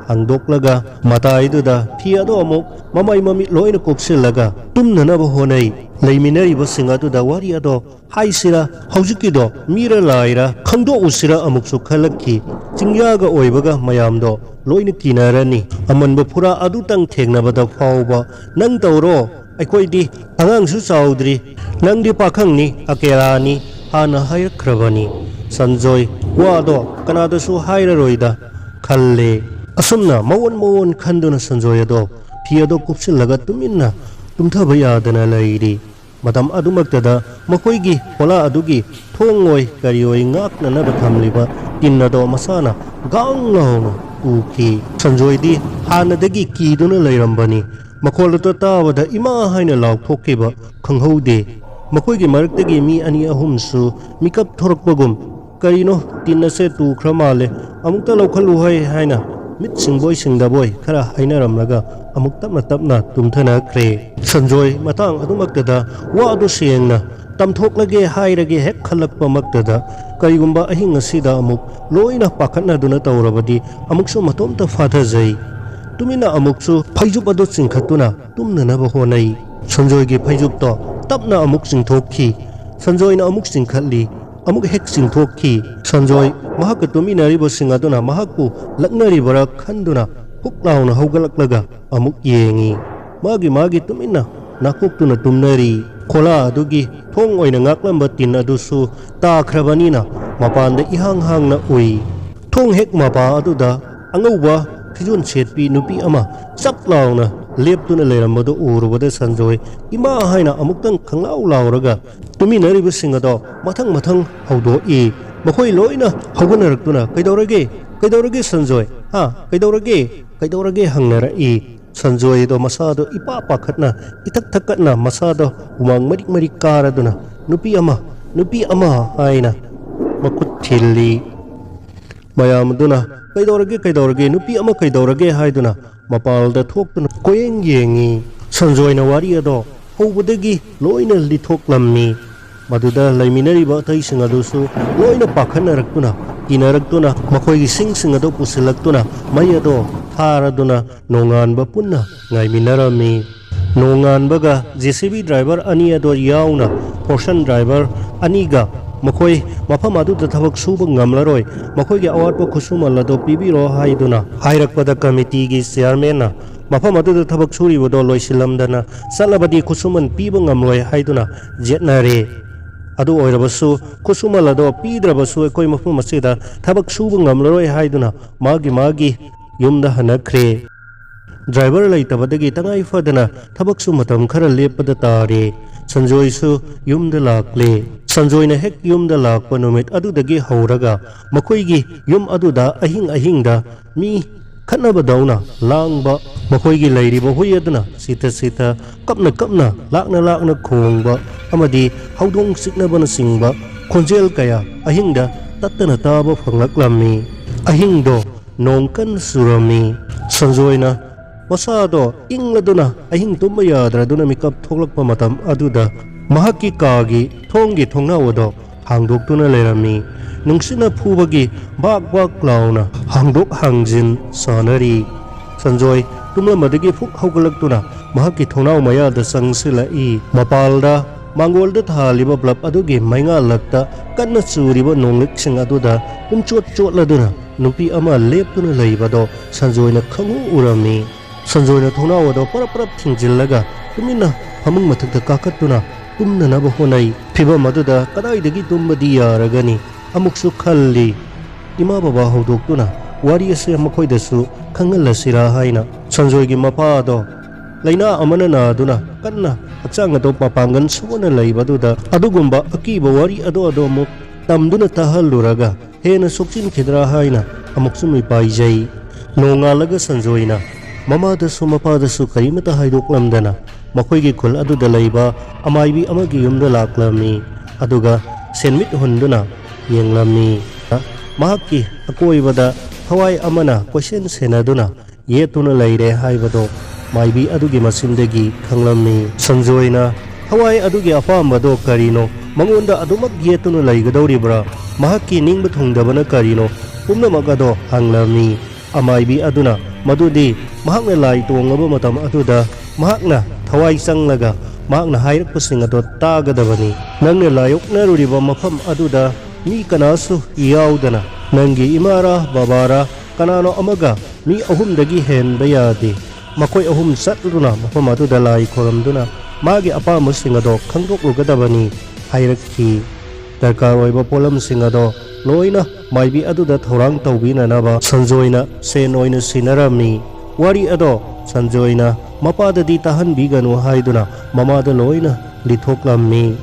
ꯍꯥꯡꯗꯣꯛꯂꯒ ꯃꯇꯥꯏꯗꯨꯗ ꯐꯤ ꯑꯗꯣ ꯑꯃꯨꯛ ꯃꯃꯥꯏ ꯃꯃꯤꯠ ꯂꯣꯏꯅ ꯀꯨꯞꯁꯤꯜꯂꯒ ꯇꯨꯝꯅꯅꯕ ꯍꯣꯠꯅꯩ꯫ ꯂꯩꯃꯤꯟꯅꯔꯤꯕꯁꯤꯡ ꯑꯗꯨꯗ ꯋꯥꯔꯤ ꯑꯗꯣ ꯍꯥꯏꯁꯤꯔꯥ, ꯍꯧꯖꯤꯛꯀꯤꯗꯣ ꯃꯤꯔ ꯂꯥꯏꯔ ꯈꯪꯗꯣꯛꯎꯁꯤꯔ ꯑꯃꯨꯛꯁꯨ ꯈꯜꯂꯛꯈꯤ꯫ ꯆꯤꯡꯌꯥꯒ ꯑꯣꯏꯕꯒ ꯃꯌꯥꯝꯗꯣ ꯂꯣꯏꯅ ꯀꯤꯅꯔꯅꯤ꯫ ꯑꯃꯟꯕ ꯐꯨꯔꯥ ꯑꯗꯨꯇꯪ ꯊꯦꯡꯅꯕꯗ ꯐꯥꯎꯕ ꯅꯪ ꯇꯧꯔꯣ, ꯑꯩꯈꯣꯏꯗꯤ ꯑꯉꯥꯡꯁꯨ ꯆꯥꯎꯗ꯭ꯔꯤ, ꯅꯪꯗꯤ ꯄꯥꯈꯪꯅꯤ, ꯑꯀꯦꯔꯥꯅꯤ ꯍꯥꯟꯅ ꯍꯥꯏꯔꯛꯈ꯭ꯔꯕꯅꯤ꯫ ꯁꯟꯖꯣꯏ ꯋꯥꯗꯣ ꯀꯅꯥꯗꯁꯨ ꯍꯥꯏꯔꯔꯣꯏꯗ ꯈꯜꯂꯦ꯫ ꯑꯁꯨꯝꯅ ꯃꯑꯣꯟ ꯃꯑꯣꯟ ꯈꯟꯗꯨꯅ ꯁꯟꯖꯣꯏ ꯑꯗꯣ ꯐꯤ ꯑꯗꯣ ꯀꯨꯞꯁꯤꯜꯂꯒ ꯇꯨꯃꯤꯟꯅ ꯇꯨꯝꯊꯕ ꯌꯥꯗꯅ ꯂꯩꯔꯤ꯫ ꯃꯇꯝ ꯑꯗꯨꯃꯛꯇꯗ ꯃꯈꯣꯏꯒꯤ ꯍꯣꯂꯥ ꯑꯗꯨꯒꯤ ꯊꯣꯡ ꯑꯣꯏ ꯀꯔꯤ ꯑꯣꯏ ꯉꯥꯛꯅꯅꯕ ꯊꯝꯂꯤꯕ ꯇꯤꯟ ꯑꯗꯣ ꯃꯁꯥꯅ ꯒꯥꯡ ꯂꯥꯎꯅ ꯇꯨꯈꯤ꯫ ꯁꯟꯖꯣꯏꯗꯤ ꯍꯥꯟꯅꯗꯒꯤ ꯀꯤꯗꯨꯅ ꯂꯩꯔꯝꯕꯅꯤ꯫ ꯃꯈꯣꯜ ꯑꯗꯨ ꯇꯥꯕꯗ ꯏꯃꯥ ꯍꯥꯏꯅ ꯂꯥꯎꯊꯣꯛꯈꯤꯕ ꯈꯪꯍꯧꯗꯦ꯫ ꯃꯈꯣꯏꯒꯤ ꯃꯔꯛꯇꯒꯤ ꯃꯤ ꯑꯅꯤ ꯑꯍꯨꯝꯁꯨ ꯃꯤꯀꯞ ꯊꯣꯔꯛꯄꯒꯨꯝ, "ꯀꯔꯤꯅꯣ, ꯇꯤꯟ ꯑꯁꯦ ꯇꯨꯈ꯭ꯔ ꯃꯥꯜꯂꯦ, ꯑꯃꯨꯛꯇ ꯂꯧꯈꯠꯂꯨ ꯍꯩ" ꯍꯥꯏꯅ ꯃꯤꯠ ꯁꯤꯡꯕꯣꯏ ꯁꯤꯡꯗꯕꯣꯏ ꯈꯔ ꯍꯥꯏꯅꯔꯝꯂꯒ ꯑꯃꯨꯛ ꯇꯞꯅ ꯇꯞꯅ ꯇꯨꯝꯊꯅꯈ꯭ꯔꯦ꯫ ꯁꯟꯖꯣꯏ ꯃꯇꯥꯡ ꯑꯗꯨꯃꯛꯇꯗ ꯋꯥꯗꯨ ꯁꯦꯡꯅ ꯇꯝꯊꯣꯛꯂꯒꯦ ꯍꯥꯏꯔꯒꯦ ꯍꯦꯛ ꯈꯜꯂꯛꯄꯃꯛꯇꯗ, ꯀꯔꯤꯒꯨꯝꯕ ꯑꯍꯤꯡ ꯑꯁꯤꯗ ꯑꯃꯨꯛ ꯂꯣꯏꯅ ꯄꯥꯈꯠꯅꯗꯨꯅ ꯇꯧꯔꯕꯗꯤ ꯑꯃꯨꯛꯁꯨ ꯃꯇꯣꯝꯇ ꯐꯥꯊꯖꯩ꯫ ꯇꯨꯃꯤꯟꯅ ꯑꯃꯨꯛꯁꯨ ꯐꯩꯖꯨꯞ ꯑꯗꯨ ꯆꯤꯡꯈꯠꯇꯨꯅ ꯇꯨꯝꯅꯅꯕ ꯍꯣꯠꯅꯩ꯫ ꯁꯟꯖꯣꯏꯒꯤ ꯐꯩꯖꯨꯞꯇꯣ ꯇꯞꯅ ꯑꯃꯨꯛ ꯆꯤꯡꯊꯣꯛꯈꯤ꯫ ꯁꯟꯖꯣꯏꯅ ꯑꯃꯨꯛ ꯆꯤꯡꯈꯠꯂꯤ, ꯑꯃꯨꯛ ꯍꯦꯛ ꯆꯤꯡꯊꯣꯛꯈꯤ꯫ ꯁꯟꯖꯣꯏ ꯃꯍꯥꯛꯀ ꯇꯨꯃꯤꯟꯅꯔꯤꯕꯁꯤꯡ ꯑꯗꯨꯅ ꯃꯍꯥꯛꯄꯨ ꯂꯛꯅꯔꯤꯕꯔꯥ ꯈꯟꯗꯨꯅ ꯍꯨꯛ ꯂꯥꯎꯅ ꯍꯧꯒꯠꯂꯛꯂꯒ ꯑꯃꯨꯛ ꯌꯦꯡꯉꯤ꯫ ꯃꯥꯒꯤ ꯃꯥꯒꯤ ꯇꯨꯃꯤꯟꯅ ꯅꯥꯀꯣꯛꯇꯨꯅ ꯇꯨꯝꯅꯔꯤ꯫ ꯈꯣꯂꯥ ꯑꯗꯨꯒꯤ ꯊꯣꯡ ꯑꯣꯏꯅ ꯉꯥꯛꯂꯝꯕ ꯇꯤꯟ ꯑꯗꯨꯁꯨ ꯇꯥꯈ꯭ꯔꯕꯅꯤꯅ ꯃꯄꯥꯟꯗ ꯏꯍꯥꯡ ꯍꯥꯡꯅ ꯎꯏ꯫ ꯊꯣꯡ ꯍꯦꯛ ꯃꯄꯥ ꯑꯗꯨꯗ ꯑꯉꯧꯕ ꯐꯤꯖꯣꯜ ꯁꯦꯠꯄꯤ ꯅꯨꯄꯤ ꯑꯃ ꯆꯞ ꯂꯥꯎꯅ ꯂꯦꯞꯇꯨꯅ ꯂꯩꯔꯝꯕꯗꯨ ꯎꯔꯨꯕꯗ ꯁꯟꯖꯣꯏ ꯏꯃꯥ ꯍꯥꯏꯅ ꯑꯃꯨꯛꯇꯪ ꯈꯪꯂꯥꯎ ꯂꯥꯎꯔꯒ ꯇꯨꯃꯤꯟꯅꯔꯤꯕꯁꯤꯡ ꯑꯗꯣ ꯃꯊꯪ ꯃꯊꯪ ꯍꯧꯗꯣꯛꯏ꯫ ꯃꯈꯣꯏ ꯂꯣꯏꯅ ꯍꯧꯒꯠꯅꯔꯛꯇꯨꯅ, "ꯀꯩꯗꯧꯔꯒꯦ? ꯀꯩꯗꯧꯔꯒꯦ ꯁꯟꯖꯣꯏ? ꯍꯥ? ꯀꯩꯗꯧꯔꯒꯦ? ꯀꯩꯗꯧꯔꯒꯦ?" ꯍꯪꯅꯔꯛꯏ꯫ ꯁꯟꯖꯣꯏꯗꯣ ꯃꯁꯥꯗꯣ ꯏꯄꯥ ꯄꯥꯈꯠꯅ, ꯏꯊꯛ ꯊꯛꯀꯠꯅ ꯃꯁꯥꯗꯣ ꯍꯨꯃꯥꯡ ꯃꯔꯤꯛ ꯃꯔꯤꯛ ꯀꯥꯔꯗꯨꯅ, "ꯅꯨꯄꯤ ꯑꯃ, ꯅꯨꯄꯤ ꯑꯃ" ꯍꯥꯏꯅ ꯃꯈꯨꯠ ꯊꯤꯜꯂꯤ꯫ ꯃꯌꯥꯝ ꯑꯗꯨꯅ, "ꯀꯩꯗꯧꯔꯒꯦ, ꯀꯩꯗꯧꯔꯒꯦ, ꯅꯨꯄꯤ ꯑꯃ ꯀꯩꯗꯧꯔꯒꯦ?" ꯍꯥꯏꯗꯨꯅ ꯃꯄꯥꯜꯗ ꯊꯣꯛꯇꯨꯅ ꯀꯣꯌꯦꯡ ꯌꯦꯡꯉꯤ꯫ ꯁꯟꯖꯣꯏꯅ ꯋꯥꯔꯤ ꯑꯗꯣ ꯍꯧꯕꯗꯒꯤ ꯂꯣꯏꯅ ꯂꯤꯊꯣꯛꯂꯝꯃꯤ꯫ ꯃꯗꯨꯗ ꯂꯩꯃꯤꯟꯅꯔꯤꯕ ꯑꯇꯩꯁꯤꯡ ꯑꯗꯨꯁꯨ ꯂꯣꯏꯅ ꯄꯥꯈꯠꯅꯔꯛꯇꯨꯅ, ꯀꯤꯅꯔꯛꯇꯨꯅ, ꯃꯈꯣꯏꯒꯤ ꯁꯤꯡꯁꯤꯡ ꯑꯗꯨ ꯄꯨꯁꯤꯜꯂꯛꯇꯨꯅ ꯃꯩ ꯑꯗꯣ ꯊꯥꯔꯗꯨꯅ ꯅꯣꯡꯉꯥꯟꯕ ꯄꯨꯟꯅ ꯉꯥꯏꯃꯤꯟꯅꯔꯝꯃꯤ꯫ ꯅꯣꯡꯉꯥꯟꯕꯒ JCB driver ꯑꯅꯤ ꯑꯗꯣ ꯌꯥꯎꯅ ꯐꯣꯔꯁꯟ driver ꯑꯅꯤꯒ ꯃꯈꯣꯏ ꯃꯐꯝ ꯑꯗꯨꯗ ꯊꯕꯛ ꯁꯨꯕ ꯉꯝꯂꯔꯣꯏ, ꯃꯈꯣꯏꯒꯤ ꯑꯋꯥꯠꯄ ꯈꯨꯠꯁꯨꯃꯜ ꯑꯗꯣ ꯄꯤꯕꯤꯔꯣ ꯍꯥꯏꯗꯨꯅ ꯍꯥꯏꯔꯛꯄꯗ, committeeꯒꯤ chairmanꯅ ꯃꯐꯝ ꯑꯗꯨꯗ ꯊꯕꯛ ꯁꯨꯔꯤꯕꯗꯣ ꯂꯣꯏꯁꯤꯜꯂꯝꯗꯅ ꯆꯠꯂꯕꯗꯤ ꯈꯨꯠꯁꯨꯃꯟ ꯄꯤꯕ ꯉꯝꯂꯣꯏ ꯍꯥꯏꯗꯨꯅ ꯌꯦꯠꯅꯔꯦ꯫ ꯑꯗꯨ ꯑꯣꯏꯔꯕꯁꯨ, ꯈꯨꯠꯁꯨꯃꯜ ꯑꯗꯣ ꯄꯤꯗ꯭ꯔꯕꯁꯨ ꯑꯩꯈꯣꯏ ꯃꯐꯝ ꯑꯁꯤꯗ ꯊꯕꯛ ꯁꯨꯕ ꯉꯝꯂꯔꯣꯏ ꯍꯥꯏꯗꯨꯅ ꯃꯥꯒꯤ ꯃꯥꯒꯤ ꯌꯨꯝꯗ ꯍꯟꯅꯈ꯭ꯔꯦ꯫ Driver ꯂꯩꯇꯕꯗꯒꯤ ꯇꯉꯥꯏ ꯐꯗꯅ ꯊꯕꯛꯁꯨ ꯃꯇꯝ ꯈꯔ ꯂꯦꯞꯄꯗ ꯇꯥꯔꯦ꯫ ꯁꯟꯖꯣꯏꯁꯨ ꯌꯨꯝꯗ ꯂꯥꯛꯂꯦ꯫ ꯁꯟꯖꯣꯏꯅ ꯍꯦꯛ ꯌꯨꯝꯗ ꯂꯥꯛꯄ ꯅꯨꯃꯤꯠ ꯑꯗꯨꯗꯒꯤ ꯍꯧꯔꯒ ꯃꯈꯣꯏꯒꯤ ꯌꯨꯝ ꯑꯗꯨꯗ ꯑꯍꯤꯡ ꯑꯍꯤꯡꯗ ꯃꯤ ꯈꯠꯅꯕꯗꯧꯅ ꯂꯥꯡꯕ, ꯃꯈꯣꯏꯒꯤ ꯂꯩꯔꯤꯕ ꯍꯨꯏ ꯑꯗꯨꯅ ꯁꯤꯠꯇ ꯁꯤꯠꯇ, ꯀꯞꯅ ꯀꯞꯅ, ꯂꯥꯛꯅ ꯂꯥꯛꯅ ꯈꯣꯡꯕ ꯑꯃꯗꯤ ꯍꯧꯗꯣꯡ ꯆꯤꯛꯅꯕꯅꯆꯤꯡꯕ ꯈꯣꯟꯖꯦꯜ ꯀꯌꯥ ꯑꯍꯤꯡꯗ ꯇꯠꯇꯅ ꯇꯥꯕ ꯐꯪꯂꯛꯂꯝꯃꯤ꯫ ꯑꯍꯤꯡꯗꯣ ꯅꯣꯡ ꯀꯟꯅ ꯆꯨꯔꯝꯃꯤ꯫ ꯁꯟꯖꯣꯏꯅ ꯃꯁꯥꯗꯣ ꯏꯪꯂꯗꯨꯅ ꯑꯍꯤꯡ ꯇꯨꯝꯕ ꯌꯥꯗ꯭ꯔꯗꯨꯅ ꯃꯤꯀꯞ ꯊꯣꯛꯂꯛꯄ ꯃꯇꯝ ꯑꯗꯨꯗ ꯃꯍꯥꯛꯀꯤ ꯀꯥꯒꯤ ꯊꯣꯡꯒꯤ ꯊꯣꯡꯅꯥꯎ ꯑꯗꯣ ꯍꯥꯡꯗꯣꯛꯇꯨꯅ ꯂꯩꯔꯝꯃꯤ꯫ ꯅꯨꯡꯁꯤꯠꯅ ꯐꯨꯕꯒꯤ ꯕꯥꯛ ꯕꯥꯛ ꯂꯥꯎꯅ ꯍꯥꯡꯗꯣꯛ ꯍꯥꯡꯖꯤꯟ ꯁꯥꯟꯅꯔꯤ꯫ ꯁꯟꯖꯣꯏ ꯇꯨꯝꯂꯝꯕꯗꯒꯤ ꯐꯨꯛ ꯍꯧꯒꯠꯂꯛꯇꯨꯅ ꯃꯍꯥꯛꯀꯤ ꯊꯣꯡꯅꯥꯎ ꯃꯌꯥꯗ ꯆꯪꯁꯤꯜꯂꯛꯏ꯫ ꯃꯄꯥꯜꯗ ꯃꯥꯡꯒꯣꯜꯗ ꯊꯥꯜꯂꯤꯕ ꯕ꯭ꯂꯕ ꯑꯗꯨꯒꯤ ꯃꯩꯉꯥꯜꯂꯛꯇ ꯀꯟꯅ ꯆꯨꯔꯤꯕ ꯅꯣꯡꯂꯤꯛꯁꯤꯡ ꯑꯗꯨꯗ ꯄꯨꯝꯆꯣꯠ ꯆꯣꯠꯂꯗꯨꯅ ꯅꯨꯄꯤ ꯑꯃ ꯂꯦꯞꯇꯨꯅ ꯂꯩꯕꯗꯣ ꯁꯟꯖꯣꯏꯅ ꯈꯪꯎ ꯎꯔꯝꯃꯤ꯫ ꯁꯟꯖꯣꯏꯅ ꯊꯣꯡꯅꯥꯎ ꯑꯗꯣ ꯄꯔꯞ ꯄꯔꯞ ꯊꯤꯡꯖꯤꯜꯂꯒ ꯇꯨꯃꯤꯟꯅ ꯐꯃꯨꯡ ꯃꯊꯛꯇ ꯀꯥꯈꯠꯇꯨꯅ ꯇꯨꯝꯅꯅꯕ ꯍꯣꯠꯅꯩ꯫ ꯐꯤꯚꯝ ꯑꯗꯨꯗ ꯀꯗꯥꯏꯗꯒꯤ ꯇꯨꯝꯕꯗꯤ ꯌꯥꯔꯒꯅꯤ? ꯑꯃꯨꯛꯁꯨ ꯈꯜꯂꯤ꯫ ꯏꯃꯥ ꯕꯕꯥ ꯍꯧꯗꯣꯛꯇꯨꯅ ꯋꯥꯔꯤ ꯑꯁꯤ ꯃꯈꯣꯏꯗꯁꯨ ꯈꯪꯍꯜꯂꯁꯤꯔꯥ ꯍꯥꯏꯅ꯫ ꯁꯟꯖꯣꯏꯒꯤ ꯃꯄꯥꯗꯣ ꯂꯥꯏꯅꯥ ꯑꯃꯅ ꯅꯥꯗꯨꯅ ꯀꯟꯅ ꯍꯛꯆꯥꯡ ꯑꯗꯨ ꯃꯄꯥꯡꯒꯜ ꯁꯣꯟꯅ ꯂꯩꯕꯗꯨꯗ ꯑꯗꯨꯒꯨꯝꯕ ꯑꯀꯤꯕ ꯋꯥꯔꯤ ꯑꯗꯨ ꯑꯗꯨ ꯑꯃꯨꯛ ꯇꯝꯗꯨꯅ ꯇꯥꯍꯜꯂꯨꯔꯒ ꯍꯦꯟꯅ ꯁꯣꯛꯆꯤꯟꯈꯤꯗ꯭ꯔꯥ ꯍꯥꯏꯅ ꯑꯃꯨꯛꯁꯨ ꯃꯤꯄꯥꯏꯖꯩ꯫ ꯅꯣꯡꯉꯥꯜꯂꯒ ꯁꯟꯖꯣꯏꯅ ꯃꯃꯥꯗꯁꯨ ꯃꯄꯥꯗꯁꯨ ꯀꯔꯤꯃꯇ ꯍꯥꯏꯗꯣꯛꯂꯝꯗꯅ ꯃꯈꯣꯏꯒꯤ ꯈꯨꯜ ꯑꯗꯨꯗ ꯂꯩꯕ ꯑꯃꯥꯏꯕꯤ ꯑꯃꯒꯤ ꯌꯨꯝꯗ ꯂꯥꯛꯂꯝꯃꯤ꯫ ꯑꯗꯨꯒ ꯁꯦꯟꯃꯤꯠ ꯍꯨꯟꯗꯨꯅ ꯌꯦꯡꯂꯝꯃꯤ꯫ ꯃꯍꯥꯛꯀꯤ ꯑꯀꯣꯏꯕꯗ ꯊꯋꯥꯏ ꯑꯃꯅ ꯀꯣꯏꯁꯦꯟ ꯁꯦꯟꯅꯗꯨꯅ ꯌꯦꯠꯇꯨꯅ ꯂꯩꯔꯦ ꯍꯥꯏꯕꯗꯣ ꯃꯥꯏꯕꯤ ꯑꯗꯨꯒꯤ ꯃꯆꯤꯟꯗꯒꯤ ꯈꯪꯂꯝꯃꯤ꯫ ꯁꯟꯖꯣꯏꯅ, "ꯊꯋꯥꯏ ꯑꯗꯨꯒꯤ ꯑꯄꯥꯝꯕꯗꯣ ꯀꯔꯤꯅꯣ? ꯃꯉꯣꯟꯗ ꯑꯗꯨꯃꯛ ꯌꯦꯠꯇꯨꯅ ꯂꯩꯒꯗꯧꯔꯤꯕ꯭ꯔꯥ? ꯃꯍꯥꯛꯀꯤ ꯅꯤꯡꯕ ꯊꯨꯡꯗꯕꯅ ꯀꯔꯤꯅꯣ?" ꯄꯨꯝꯅꯃꯛ ꯑꯗꯣ ꯍꯪꯂꯝꯃꯤ꯫ ꯑꯃꯥꯏꯕꯤ ꯑꯗꯨꯅ, "ꯃꯗꯨꯗꯤ ꯃꯍꯥꯛꯅ ꯂꯥꯏ ꯇꯣꯡꯂꯕ ꯃꯇꯝ ꯑꯗꯨꯗ ꯃꯍꯥꯛꯅ ꯊꯋꯥꯏ ꯆꯪꯂꯒ ꯃꯍꯥꯛꯅ ꯍꯥꯏꯔꯛꯄꯁꯤꯡ ꯑꯗꯣ ꯇꯥꯒꯗꯕꯅꯤ꯫ ꯅꯪꯅ ꯂꯥꯏꯌꯣꯛꯅꯔꯨꯔꯤꯕ ꯃꯐꯝ ꯑꯗꯨꯗ ꯃꯤ ꯀꯅꯥꯁꯨ ꯌꯥꯎꯗꯅ ꯅꯪꯒꯤ ꯏꯃꯥꯔꯥ ꯕꯕꯥꯔꯥ ꯀꯅꯥꯅꯣ ꯑꯃꯒ ꯃꯤ ꯑꯍꯨꯝꯗꯒꯤ ꯍꯦꯟꯕ ꯌꯥꯗꯦ꯫ ꯃꯈꯣꯏ ꯑꯍꯨꯝ ꯆꯠꯂꯨꯅ ꯃꯐꯝ ꯑꯗꯨꯗ ꯂꯥꯏ ꯈꯣꯏꯔꯝꯗꯨꯅ ꯃꯥꯒꯤ ꯑꯄꯥꯝꯕꯁꯤꯡ ꯑꯗꯣ ꯈꯪꯗꯣꯛꯂꯨꯒꯗꯕꯅꯤ" ꯍꯥꯏꯔꯛꯈꯤ꯫ ꯗꯔꯀꯥꯔ ꯑꯣꯏꯕ ꯄꯣꯠꯂꯝꯁꯤꯡ ꯑꯗꯣ ꯂꯣꯏꯅ ꯃꯥꯏꯕꯤ ꯑꯗꯨꯗ ꯊꯧꯔꯥꯡ ꯇꯧꯕꯤꯅꯅꯕ ꯁꯟꯖꯣꯏꯅ ꯁꯦꯟ ꯑꯣꯏꯅ ꯁꯤꯟꯅꯔꯝꯃꯤ꯫ ꯋꯥꯔꯤ ꯑꯗꯣ ꯁꯟꯖꯣꯏꯅ ꯃꯄꯥꯗꯗꯤ ꯇꯥꯍꯟꯕꯤꯒꯅꯨ ꯍꯥꯏꯗꯨꯅ ꯃꯃꯥꯗ ꯂꯣꯏꯅ ꯂꯤꯊꯣꯛꯂꯝꯃꯤ꯫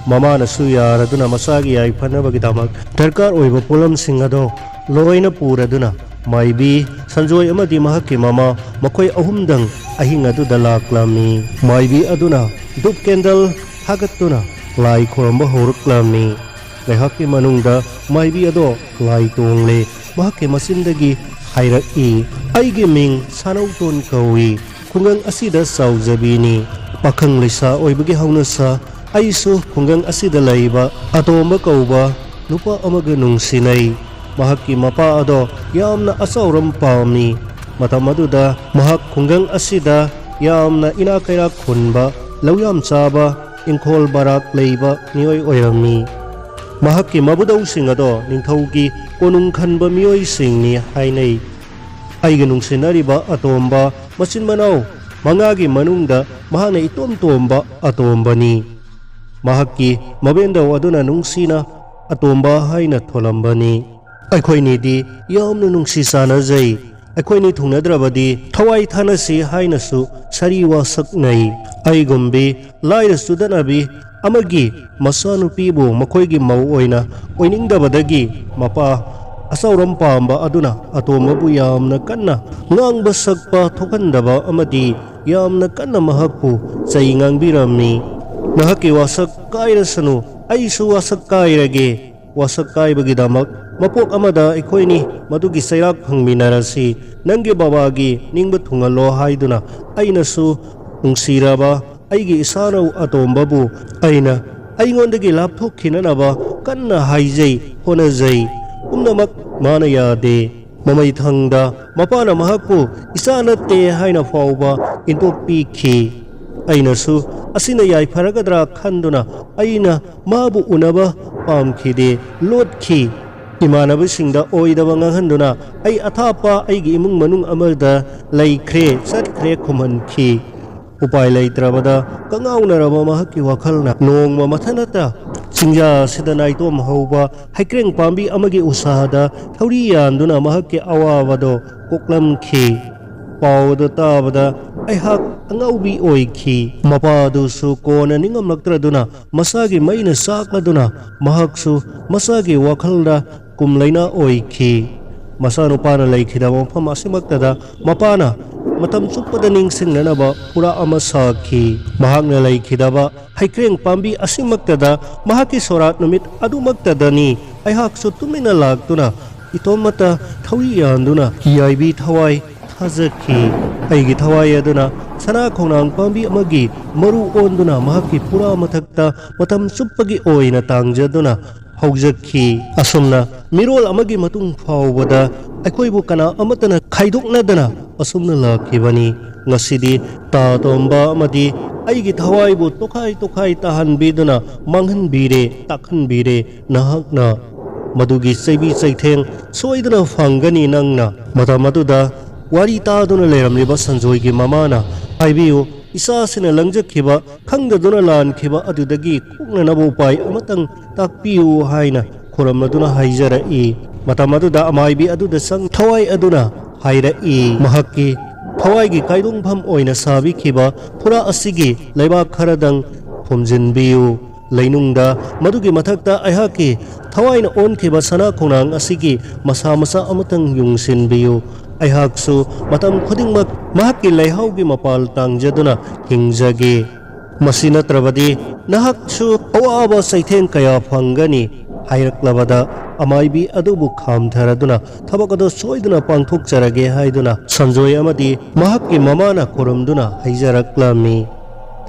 ꯃꯃꯥꯅꯁꯨ ꯌꯥꯔꯗꯨꯅ ꯃꯆꯥꯒꯤ ꯌꯥꯏꯐꯅꯕꯒꯤꯗꯃꯛ ꯗꯔꯀꯥꯔ ꯑꯣꯏꯕ ꯄꯣꯠꯂꯝꯁꯤꯡ ꯑꯗꯣ ꯂꯣꯏꯅ ꯄꯨꯔꯗꯨꯅ ꯃꯥꯏꯕꯤ, ꯁꯟꯖꯣꯏ ꯑꯃꯗꯤ ꯃꯍꯥꯛꯀꯤ ꯃꯃꯥ, ꯃꯈꯣꯏ ꯑꯍꯨꯝꯗꯪ ꯑꯍꯤꯡ ꯑꯗꯨꯗ ꯂꯥꯛꯂꯝꯃꯤ꯫ ꯃꯥꯏꯕꯤ ꯑꯗꯨꯅ ꯙꯨꯞ ꯀꯦꯟꯗꯜ ꯊꯥꯒꯠꯇꯨꯅ ꯂꯥꯏ ꯈꯨꯔꯨꯝꯕ ꯍꯧꯔꯛꯂꯝꯃꯤ꯫ ꯉꯥꯏꯍꯥꯛꯀꯤ ꯃꯅꯨꯡꯗ ꯃꯥꯏꯕꯤ ꯑꯗꯣ ꯂꯥꯏ ꯇꯣꯡꯂꯦ꯫ ꯃꯍꯥꯛꯀꯤ ꯃꯆꯤꯟꯗꯒꯤ ꯍꯥꯏꯔꯛꯏ, "ꯑꯩꯒꯤ ꯃꯤꯡ ꯁꯥꯅꯧꯇꯣꯟ ꯀꯧꯏ꯫ ꯈꯨꯡꯒꯪ ꯑꯁꯤꯗ ꯆꯥꯎꯖꯕꯤꯅꯤ꯫ ꯄꯥꯈꯪ ꯂꯩꯁꯥ ꯑꯣꯏꯕꯒꯤ ꯍꯧꯅꯁꯥ ꯑꯩꯁꯨ ꯈꯨꯡꯒꯪ ꯑꯁꯤꯗ ꯂꯩꯕ ꯑꯇꯣꯝꯕ ꯀꯧꯕ ꯅꯨꯄꯥ ꯑꯃꯒ ꯅꯨꯡꯁꯤꯅꯩ꯫ ꯃꯍꯥꯛꯀꯤ ꯃꯄꯥ ꯑꯗꯣ ꯌꯥꯝꯅ ꯑꯆꯥꯎꯔꯝ ꯄꯥꯝꯃꯤ꯫ ꯃꯇꯝ ꯑꯗꯨꯗ ꯃꯍꯥꯛ ꯈꯨꯡꯒꯪ ꯑꯁꯤꯗ ꯌꯥꯝꯅ ꯏꯅꯥꯛ ꯀꯩꯔꯥꯛ ꯈꯨꯟꯕ, ꯂꯧ ꯌꯥꯝ ꯆꯥꯕ, ꯏꯪꯈꯣꯜ ꯕꯔꯥꯛ ꯂꯩꯕ ꯃꯤꯑꯣꯏ ꯑꯣꯏꯔꯝꯃꯤ꯫ ꯃꯍꯥꯛꯀꯤ ꯃꯕꯨꯗꯧꯁꯤꯡ ꯑꯗꯣ ꯅꯤꯡꯊꯧꯒꯤ ꯀꯣꯅꯨꯡ ꯈꯟꯕ ꯃꯤꯑꯣꯏꯁꯤꯡꯅꯤ ꯍꯥꯏꯅꯩ꯫ ꯑꯩꯒ ꯅꯨꯡꯁꯤꯅꯔꯤꯕ ꯑꯇꯣꯝꯕ ꯃꯆꯤꯟ ꯃꯅꯥꯎ ꯃꯉꯥꯒꯤ ꯃꯅꯨꯡꯗ ꯃꯍꯥꯛꯅ ꯏꯇꯣꯝ ꯇꯣꯝꯕ ꯑꯇꯣꯝꯕꯅꯤ꯫ ꯃꯍꯥꯛꯀꯤ ꯃꯕꯦꯟꯗꯧ ꯑꯗꯨꯅ ꯅꯨꯡꯁꯤꯅ ꯑꯇꯣꯝꯕ ꯍꯥꯏꯅ ꯊꯣꯜꯂꯝꯕꯅꯤ꯫ ꯑꯩꯈꯣꯏꯅꯤꯗꯤ ꯌꯥꯝꯅ ꯅꯨꯡꯁꯤ ꯆꯥꯟꯅꯖꯩ꯫ ꯑꯩꯈꯣꯏꯅꯤ ꯊꯨꯡꯅꯗ꯭ꯔꯕꯗꯤ ꯊꯋꯥꯏ ꯊꯥꯅꯁꯤ ꯍꯥꯏꯅꯁꯨ ꯁꯥꯔꯤ ꯋꯥꯁꯛꯅꯩ꯫ ꯑꯩꯒꯨꯝꯕꯤ ꯂꯥꯏꯔ ꯆꯨꯗꯠꯅꯕꯤ ꯑꯃꯒꯤ ꯃꯆꯥꯅꯨꯄꯤꯕꯨ ꯃꯈꯣꯏꯒꯤ ꯃꯧ ꯑꯣꯏꯅ ꯑꯣꯏꯅꯤꯡꯗꯕꯗꯒꯤ ꯃꯄꯥ ꯑꯆꯧꯔꯝ ꯄꯥꯝꯕ ꯑꯗꯨꯅ ꯑꯇꯣꯝꯕꯕꯨ ꯌꯥꯝꯅ ꯀꯟꯅ ꯉꯥꯡꯕ ꯁꯛꯄ ꯊꯣꯛꯍꯟꯗꯕ ꯑꯃꯗꯤ ꯌꯥꯝꯅ ꯀꯟꯅ ꯃꯍꯥꯛꯄꯨ ꯆꯩ ꯉꯥꯡꯕꯤꯔꯝꯃꯤ꯫ "ꯅꯍꯥꯛꯀꯤ ꯋꯥꯁꯛ ꯀꯥꯏꯔꯁꯅꯨ, ꯑꯩꯁꯨ ꯋꯥꯁꯛ ꯀꯥꯏꯔꯒꯦ꯫ ꯋꯥꯁꯛ ꯀꯥꯏꯕꯒꯤꯗꯃꯛ ꯃꯄꯣꯛ ꯑꯃꯗ ꯑꯩꯈꯣꯏꯅꯤ ꯃꯗꯨꯒꯤ ꯆꯩꯔꯥꯛ ꯐꯪꯃꯤꯟꯅꯔꯁꯤ꯫ ꯅꯪꯒꯤ ꯕꯕꯥꯒꯤ ꯅꯤꯡꯕ ꯊꯨꯡꯍꯜꯂꯣ ꯍꯥꯏꯗꯨꯅ ꯑꯩꯅꯁꯨ ꯅꯨꯡꯁꯤꯔꯕ ꯑꯩꯒꯤ ꯏꯁꯥꯅꯧ ꯑꯇꯣꯝꯕꯕꯨ ꯑꯩꯅ ꯑꯩꯉꯣꯟꯗꯒꯤ ꯂꯥꯞꯊꯣꯛꯈꯤꯅꯅꯕ ꯀꯟꯅ ꯍꯥꯏꯖꯩ, ꯍꯣꯠꯅꯖꯩ꯫ ꯄꯨꯝꯅꯃꯛ ꯃꯥꯅ ꯌꯥꯗꯦ꯫ ꯃꯃꯩꯊꯪꯗ ꯃꯄꯥꯅ ꯃꯍꯥꯛꯄꯨ ꯏꯆꯥ ꯅꯠꯇꯦ ꯍꯥꯏꯅ ꯐꯥꯎꯕ ꯏꯟꯊꯣꯛꯄꯤꯈꯤ꯫ ꯑꯩꯅꯁꯨ ꯑꯁꯤꯅ ꯌꯥꯏꯐꯔꯒꯗ꯭ꯔꯥ ꯈꯟꯗꯨꯅ ꯑꯩꯅ ꯃꯥꯕꯨ ꯎꯅꯕ ꯄꯥꯝꯈꯤꯗꯦ, ꯂꯣꯠꯈꯤ꯫ ꯏꯃꯥꯟꯅꯕꯁꯤꯡꯗ ꯑꯣꯏꯗꯕ ꯉꯥꯡꯍꯟꯗꯨꯅ ꯑꯩ ꯑꯊꯥꯞꯄ ꯑꯩꯒꯤ ꯏꯃꯨꯡ ꯃꯅꯨꯡ ꯑꯃꯗ ꯂꯩꯈ꯭ꯔꯦ, ꯆꯠꯈ꯭ꯔꯦ ꯈꯨꯝꯍꯟꯈꯤ꯫ ꯎꯄꯥꯏ ꯂꯩꯇ꯭ꯔꯕꯗ ꯀꯉꯥꯎꯅꯔꯕ ꯃꯍꯥꯛꯀꯤ ꯋꯥꯈꯜꯅ ꯅꯣꯡꯃ ꯃꯊꯟꯅꯇ ꯆꯤꯡꯖꯥ ꯑꯁꯤꯗ ꯅꯥꯏꯇꯣꯝ ꯍꯧꯕ ꯍꯩꯀ꯭ꯔꯦꯡ ꯄꯥꯝꯕꯤ ꯑꯃꯒꯤ ꯎꯁꯥꯗ ꯊꯧꯔꯤ ꯌꯥꯟꯗꯨꯅ ꯃꯍꯥꯛꯀꯤ ꯑꯋꯥꯕꯗꯣ ꯀꯣꯛꯂꯝꯈꯤ꯫ ꯄꯥꯎ ꯑꯗꯨ ꯇꯥꯕꯗ ꯑꯩꯍꯥꯛ ꯑꯉꯥꯎꯕꯤ ꯑꯣꯏꯈꯤ꯫ ꯃꯄꯥ ꯑꯗꯨꯁꯨ ꯀꯣꯟꯅ ꯅꯤꯡꯉꯝꯂꯛꯇ꯭ꯔꯗꯨꯅ ꯃꯁꯥꯒꯤ ꯃꯩꯅ ꯆꯥꯛꯂꯗꯨꯅ ꯃꯍꯥꯛꯁꯨ ꯃꯁꯥꯒꯤ ꯋꯥꯈꯜꯗ ꯀꯨꯝ ꯂꯩꯅꯥ ꯑꯣꯏꯈꯤ꯫ ꯃꯆꯥꯅꯨꯄꯥꯅ ꯂꯩꯈꯤꯗꯕ ꯃꯐꯝ ꯑꯁꯤꯃꯛꯇꯗ ꯃꯄꯥꯅ ꯃꯇꯝ ꯆꯨꯞꯄꯗ ꯅꯤꯡꯁꯤꯡꯅꯅꯕ ꯐꯨꯔꯥ ꯑꯃ ꯁꯥꯈꯤ꯫ ꯃꯍꯥꯛꯅ ꯂꯩꯈꯤꯗꯕ ꯍꯩꯀ꯭ꯔꯦꯡ ꯄꯥꯝꯕꯤ ꯑꯁꯤꯃꯛꯇꯗ ꯃꯍꯥꯛꯀꯤ ꯁꯣꯔꯥꯠ ꯅꯨꯃꯤꯠ ꯑꯗꯨꯃꯛꯇꯗꯅꯤ ꯑꯩꯍꯥꯛꯁꯨ ꯇꯨꯃꯤꯟꯅ ꯂꯥꯛꯇꯨꯅ ꯏꯇꯣꯝꯃꯇ ꯊꯧꯔꯤ ꯌꯥꯟꯗꯨꯅ ꯌꯥꯏꯕꯤ ꯊꯋꯥꯏ ꯊꯥꯖꯈꯤ꯫ ꯑꯩꯒꯤ ꯊꯋꯥꯏ ꯑꯗꯨꯅ ꯁꯅꯥ ꯈꯣꯡꯅꯥꯡ ꯄꯥꯝꯕꯤ ꯑꯃꯒꯤ ꯃꯔꯨ ꯑꯣꯟꯗꯨꯅ ꯃꯍꯥꯛꯀꯤ ꯄꯨꯔꯥ ꯃꯊꯛꯇ ꯃꯇꯝ ꯆꯨꯞꯄꯒꯤ ꯑꯣꯏꯅ ꯇꯥꯡꯖꯗꯨꯅ ꯍꯧꯖꯈꯤ꯫ ꯑꯁꯨꯝꯅ ꯃꯤꯔꯣꯜ ꯑꯃꯒꯤ ꯃꯇꯨꯡ ꯐꯥꯎꯕꯗ ꯑꯩꯈꯣꯏꯕꯨ ꯀꯅꯥ ꯑꯃꯠꯇꯅ ꯈꯥꯏꯗꯣꯛꯅꯗꯅ ꯑꯁꯨꯝꯅ ꯂꯥꯛꯈꯤꯕꯅꯤ꯫ ꯉꯁꯤꯗꯤ ꯇꯥ ꯇꯣꯝꯕ ꯑꯃꯗꯤ ꯑꯩꯒꯤ ꯊꯋꯥꯏꯕꯨ ꯇꯣꯈꯥꯏ ꯇꯣꯈꯥꯏ ꯇꯥꯍꯟꯕꯤꯗꯨꯅ ꯃꯥꯡꯍꯟꯕꯤꯔꯦ, ꯇꯥꯛꯍꯟꯕꯤꯔꯦ꯫ ꯅꯍꯥꯛꯅ ꯃꯗꯨꯒꯤ ꯆꯩꯕꯤ ꯆꯩꯊꯦꯡ ꯁꯣꯏꯗꯅ ꯐꯪꯒꯅꯤ ꯅꯪꯅ꯫ ꯃꯇꯝ ꯑꯗꯨꯗ ꯋꯥꯔꯤ ꯇꯥꯗꯨꯅ ꯂꯩꯔꯝꯂꯤꯕ ꯁꯟꯖꯣꯏꯒꯤ ꯃꯃꯥꯅ, "ꯍꯥꯏꯕꯤꯌꯨ, ꯏꯆꯥꯁꯤꯅ ꯂꯪꯖꯈꯤꯕ, ꯈꯪꯗꯗꯨꯅ ꯂꯥꯟꯈꯤꯕ ꯑꯗꯨꯗꯒꯤ ꯀꯣꯛꯅꯅꯕ ꯎꯄꯥꯏ ꯑꯃꯇꯪ ꯇꯥꯛꯄꯤꯌꯨ" ꯍꯥꯏꯅ ꯈꯨꯔꯨꯝꯂꯗꯨꯅ ꯍꯥꯏꯖꯔꯛꯏ꯫ ꯃꯇꯝ ꯑꯗꯨꯗ ꯑꯃꯥꯏꯕꯤ ꯑꯗꯨꯗ ꯆꯪ ꯊꯋꯥꯏ ꯑꯗꯨꯅ ꯍꯥꯏꯔꯛꯏ, ꯃꯍꯥꯛꯀꯤ ꯊꯋꯥꯏꯒꯤ ꯀꯥꯏꯗꯣꯡꯐꯝ ꯑꯣꯏꯅ ꯁꯥꯕꯤꯈꯤꯕ ꯐꯨꯔꯥ ꯑꯁꯤꯒꯤ ꯂꯩꯕꯥꯛ ꯈꯔꯗꯪ ꯐꯨꯝꯖꯤꯟꯕꯤꯌꯨ꯫ ꯂꯩꯅꯨꯡꯗ ꯃꯗꯨꯒꯤ ꯃꯊꯛꯇ ꯑꯩꯍꯥꯛꯀꯤ ꯊꯋꯥꯏꯅ ꯑꯣꯟꯈꯤꯕ ꯁꯅꯥ ꯈꯣꯡꯅꯥꯡ ꯑꯁꯤꯒꯤ ꯃꯁꯥ ꯃꯁꯥ ꯑꯃꯇꯪ ꯌꯨꯡꯁꯤꯟꯕꯤꯌꯨ꯫ ꯑꯩꯍꯥꯛꯁꯨ ꯃꯇꯝ ꯈꯨꯗꯤꯡꯃꯛ ꯃꯍꯥꯛꯀꯤ ꯂꯩꯍꯥꯎꯒꯤ ꯃꯄꯥꯜ ꯇꯥꯡꯖꯗꯨꯅ ꯍꯤꯡꯖꯒꯦ꯫ ꯃꯁꯤ ꯅꯠꯇ꯭ꯔꯕꯗꯤ ꯅꯍꯥꯛꯁꯨ ꯑꯋꯥꯕ ꯆꯩꯊꯦꯡ ꯀꯌꯥ ꯐꯪꯒꯅꯤ꯫ ꯍꯥꯏꯔꯛꯂꯕꯗ, ꯑꯃꯥꯏꯕꯤ ꯑꯗꯨꯕꯨ ꯈꯥꯝꯊꯔꯗꯨꯅ ꯊꯕꯛ ꯑꯗꯨ ꯁꯣꯏꯗꯅ ꯄꯥꯡꯊꯣꯛꯆꯔꯒꯦ ꯍꯥꯏꯗꯨꯅ ꯁꯟꯖꯣꯏ ꯑꯃꯗꯤ ꯃꯍꯥꯛꯀꯤ ꯃꯃꯥꯅ ꯈꯨꯔꯨꯝꯗꯨꯅ ꯍꯩꯖꯔꯛꯂꯝꯃꯤ꯫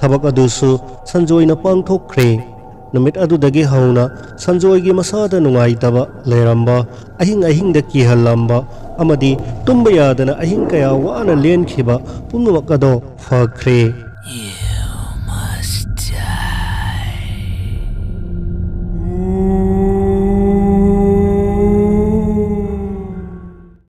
ꯊꯕꯛ ꯑꯗꯨꯁꯨ ꯁꯟꯖꯣꯏꯅ ꯄꯥꯡꯊꯣꯛꯈ꯭ꯔꯦ꯫ ꯅꯨꯃꯤꯠ ꯑꯗꯨꯗꯒꯤ ꯍꯧꯅ ꯁꯟꯖꯣꯏꯒꯤ ꯃꯁꯥꯗ ꯅꯨꯡꯉꯥꯏꯇꯕ ꯂꯩꯔꯝꯕ, ꯑꯍꯤꯡ ꯑꯍꯤꯡꯗ ꯀꯤꯍꯜꯂꯝꯕ ꯑꯃꯗꯤ ꯇꯨꯝꯕ ꯌꯥꯗꯅ ꯑꯍꯤꯡ ꯀꯌꯥ ꯋꯥꯅ ꯂꯦꯟꯈꯤꯕ ꯄꯨꯝꯅꯃꯛ ꯑꯗꯣ ꯐꯈ꯭ꯔꯦ꯫